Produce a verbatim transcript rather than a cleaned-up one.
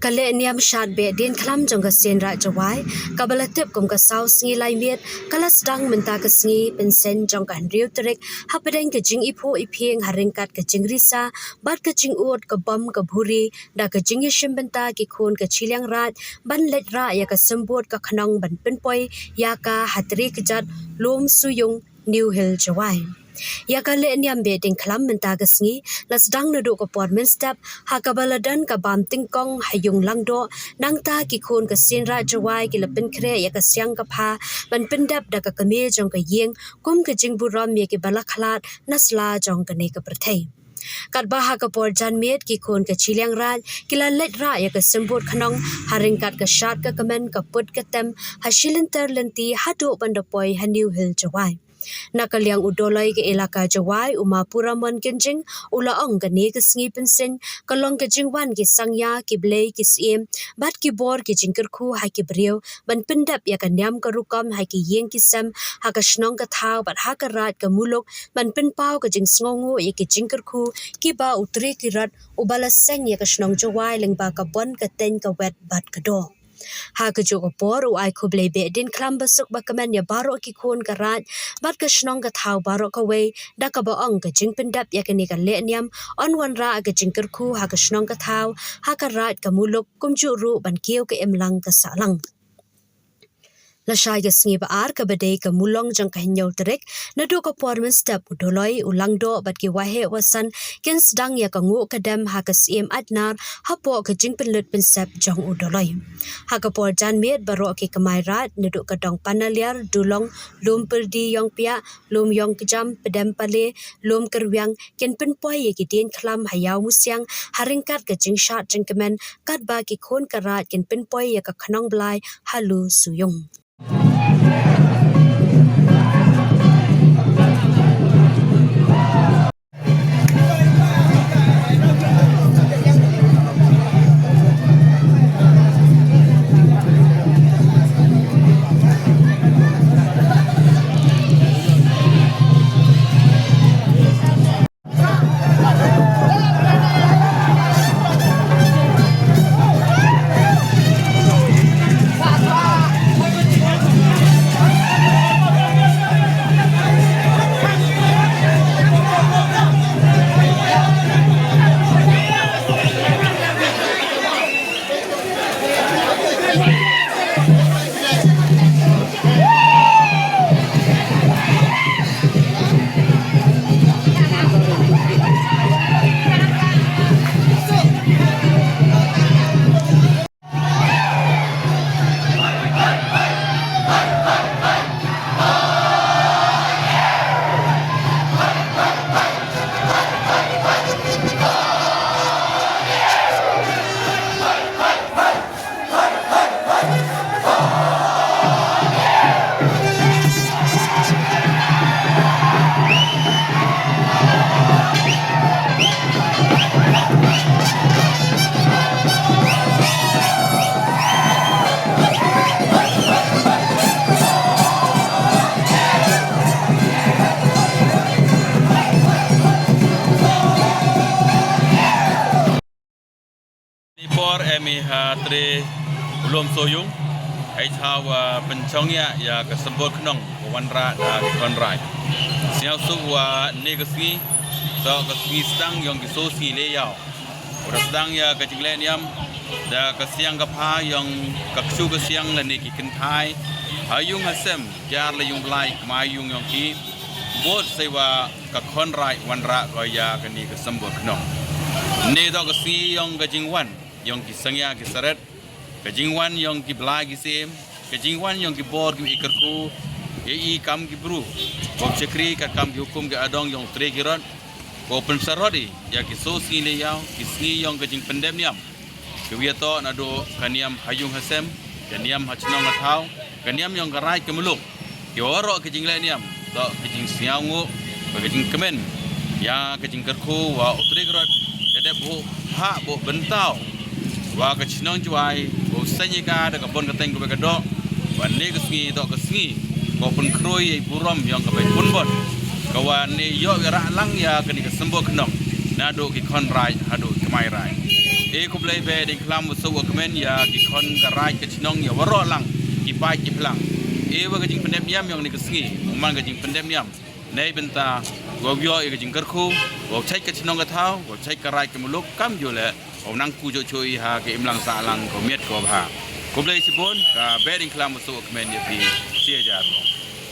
Ka lehniam shad behdieñkhlam jong ka Seiñ Raij Jowai, kaba la tip kum ka Saw Sngi Lai Miet, ka la sdang mynta ka sngi Pynseñ jong ka hynriew tarik, hapdeng ka jingiphuh iphieng ha ryngkat ka jingrisa bad ka jingud ka bom ka bhuri, da ka jingïashim bynta ki khun ka Chilliangraij ban leit rah ïa ka symbud ka khnong ban pynpoi ïa ka ha Tre Kjat, Lum Suyung, New Hill, Jowai. Ïa ka lehniam behdieñkhlam mynta ka sngi la sdang naduh ka por mynstep, ha kaba la don ka bam tyngkong ha ïung Langdoh, nangta ki khun ka Seiñ Raij Jowai ki la pynkhreh ïa ka siang ka pha ban pyndep da ka kmie jong ka ïing, kum ka jingburom ïa kiba la khlad na sla jong kane ka pyrthei. Katba ha ka por janmiet ki khun ka Chilliangraij ki la leit rah ïa ka symbud khnong ha ryngkat ka shad ka kmen, ka put ka tem, ha shi lynter lynti haduh ban da poi ha New Hill, Jowai. Na ka liang u Dolloi ka Elaka Jowai, u Ma Puramon Kynjing, u la ong kane ka sngi Pynseñ ka long ka jingwan ki sangñia, ki blei, ki syiem bad ki bor, ki jingkyrkhu ha ki briew ban pyndep ïa ka niam ka rukom ha ki ïing ki sem, ha ka shnong ka thaw bad ha ka raij ka muluk, ban pynpaw ka jingsngewnguh ïa ki jingkyrkhu kiba u Tre Kirot, uba la seng ïa ka shnong Jowai lyngba ka bun ka teiñ, ka wet bad ka doh. Ha kajuh ka por u ai khublei behdieñkhlam basuk bakmen ïa baroh ki khun ka raij bad ka shnong ka thaw baroh kawei, da kaba ong ka jingpyndep ïa kane ka lehniam yn wanrah ka jingkyrkhu ha ka shnong ka thaw, ha ka raij ka muluk, kumjuh ruh ban kiew ka imlang ka sahlang. Lashai ka sngi ba ar kaba dei ka Mulong jong ka hynñiew tarik, naduh ka por mynstep u Dolloi, u Langdoh bad ki waheh wasan kin sdang ïa ka nguh ka dem ha ka Syiem Aitnar hapoh ka jingpynlut pynsep jong u Dolloi. Ha ka por janmiet baroh ki kmai raij naduh ka dong Panaliar, Dulong, Lum Pyrdi Ïongpiah, Lum Ïongkjam, Pdem Pale, Lum Kyrwiang kin pynpoi ïa ki dieñkhlam ha Ïawmusiang ha ryngkat ka jingshad jingkmen, katba ki khun ka raij kin pynpoi ïa ka khnong blai ha Lum Suyung. Ni por em i ha Tre u Lum Suyung, ai thaw, ah, pynchong ïa, ïa ka symbud khnong, ka wanrah, ah, ka khon raij. Sngewsuk wa ne ka sngi, to ka sngi sdang ïong ki Saw Sngi Leh Ïaw. Wa da sdang ïa ka jingleh niam, da ka siang ka pha ïong ka ksu ka siang lane ki kynthai. Ha ïung ha sem, jar la ïung blai, kmai ïung ïong ki. Bud sei wa ka khon raij wanrah ko ïa kane ka symbud khnong. Ne to ka sngi ïong ka jingwan, ïong ki sangya ki saret, ka jingwan ïong ki blai ki syiem, ka jingwan ïong ki bor ki kyrkhu, ïa i kam ki bru, bok chakri ka kam ki hukum ki adong ïong Tre Kirot, ko pynsarot i, ïa ki Saw Sngi Leh Ïaw, ki sngi ïong ka jingpyndep niam. Ki wi to naduh ka niam ha ïung ha sem, ka niam ha chnong ha thaw, ka niam ïong ka raij ka muluk. Ki waroh ka jingleh niam, to ka jingsngewnguh, ka jingkmen. Ïa ka jingkyrkhu wa u Tre Kirot, da dep buh ha buh byntaw. Wa ka chnong Jowai, wa u seng ïa ka da ka bun ka teng ka wei ka doh. Wa ne ka sngi, to ka sngi. Ko pynkhroi ïa i burom ïong ka bai pun bun. Ka wa ne ïoh ïa rah lang ïa kane ka symbud khnong. Naduh ki khon raij, haduh ki kmai raij. E khublei, Behdeiñkhlam wa suk wa kmen ïa ki khon ka raij ka chnong, ïa waroh lang ki paid ki phlang. E wa ka jingpyndep niam yong kane ka sngi u man ka jingpyndep niam na bynta wow ïoh ïa ka jingkyrkhu wow chait ka chnong ka thaw, wow chait ka raij ka muluk, kamjooh leh wow nang ku jooh choi ha ka imlang sahlang, ka miat ka bha. Khublei chibun, ka Behdeiñkhlam wa suk wa kmen ïa phi shi hajar.